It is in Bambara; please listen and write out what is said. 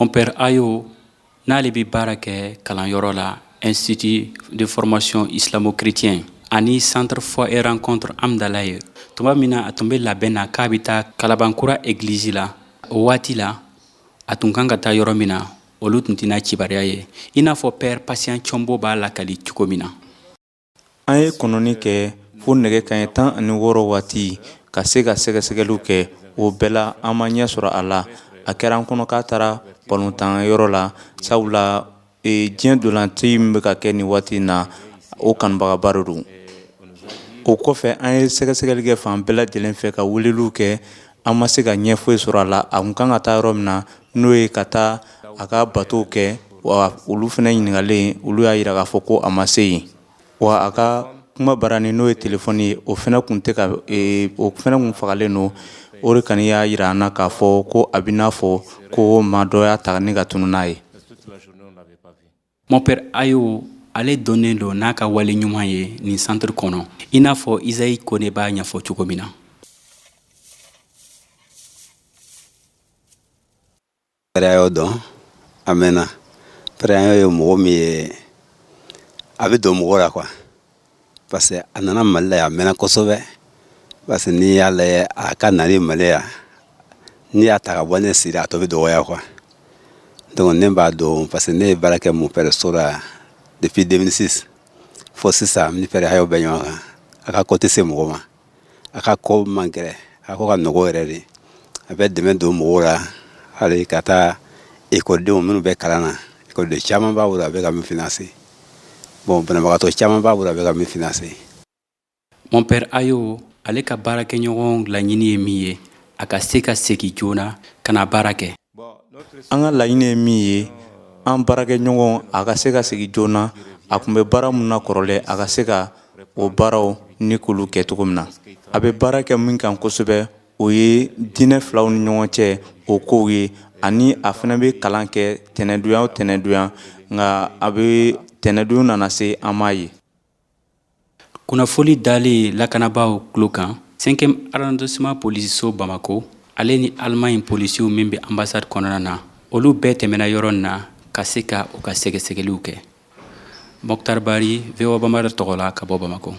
Mon père Ayo, n'ale bɛ baara kɛ kalanyɔrɔ la, Institut de formation islamo-chrétien ani Centre foi et rencontre Amdalaye, tuma min na a tun bɛ labɛn na k'a bɛ taa Kalabankura egilizi la, o waati la a tun kan ka taa yɔrɔ min na, olu tun tɛna kibaruya ye, i n'a fɔ père Patient Cɔnbo b'a lakali cogo min na. An ye kɔnɔni kɛ fo nɛgɛ kaɲɛ 16 waati ka se ka sɛgɛsɛgɛliw kɛ. O bɛɛ la, an ma ɲɛ sɔrɔ a la. A kɛra an kɔnɔ k'a taara balontan yɔrɔ la, sabula diɲɛ ntolaci min bɛ ka kɛ nin waati in na, o kanubagaba de don. O kɔfɛ, an ye sɛgɛsɛgɛli kɛ fan bɛɛ lajɛlen fɛ, ka weleliw kɛ, an ma se ka ɲɛ foyi sɔrɔ a la. A kun kan ka taa yɔrɔ min na, n'o ye ka taa a ka batow kɛ, wa olu fana ɲininkalen, olu y'a jira k'a fɔ ko a ma se yen. Wa a ka kuma barani, n'o ye telefɔni ye, o fana kun tɛ ka, o fana kun fagalen don. O de kɔni y'a jira an na k'a fɔ ko a bɛ n'a fɔ ko maa dɔ y'a ta ni ka tunun n'a ye. Mon père Ayo, ale dɔnnen don n'a ka wale ɲuman ye nin centre kɔnɔ, i n'a fɔ Isayi Kone b'a ɲɛfɔ cogo min na. Père Ayo dɔn a mɛnna. Père Ayo ye mɔgɔ min ye, a bɛ don mɔgɔ la quoi, parce que a nana Mali la yan a mɛnna kosɛbɛ, parce que n'i y'a lajɛ, a ka nali Mali yan, n'i y'a ta ka bɔ ne siri, a tɔ bɛ dɔgɔya quoi. Donc ne b'a dɔn parce que ne ye baara kɛ mon père so la depuis 2006 fo sisan. Ni père Ayo bɛ ɲɔgɔn kan, a ka ko tɛ se mɔgɔ ma, a ka ko man gɛlɛn, a ko ka nɔgɔ yɛrɛ de. A bɛ dɛmɛ don mɔgɔw la, hali ka taa ekɔlidenw minnu bɛ kalan na, ekɔliden caman b'a bolo a bɛ ka min financer. Bon, banabagatɔ caman b'a bolo a bɛ ka min financer. Mon père Ayo, ale ka baarakɛɲɔgɔn laɲini ye min ye, a ka se ka segin joona ka na baara kɛ. An ka laɲini ye min ye, an baarakɛɲɔgɔn, a ka se ka segin joona. A tun bɛ baara min na kɔrɔlen, a ka se ka o baaraw ni k'olu kɛ cogo min na. A bɛ baara kɛ min kan kosɛbɛ, o ye diinɛ filaw ni ɲɔgɔn cɛ o kow ye, ani a fana bɛ kalan kɛ tɛnɛndonya o tɛnɛndonya, nka a bɛ tɛnɛndon nana se, an m'a ye. Kunnafoli dalen lakanabaaw tulo kan, 5e arrondissement polisiso Bamako, ale ni Allemagne polisiw min bɛ ambassade kɔnɔna na, olu bɛɛ tɛmɛna yɔrɔ in na ka se ka u ka sɛgɛsɛgɛliw kɛ. Mokhtar Bari, VOA Bambara tɔgɔ la, ka bɔ Bamako.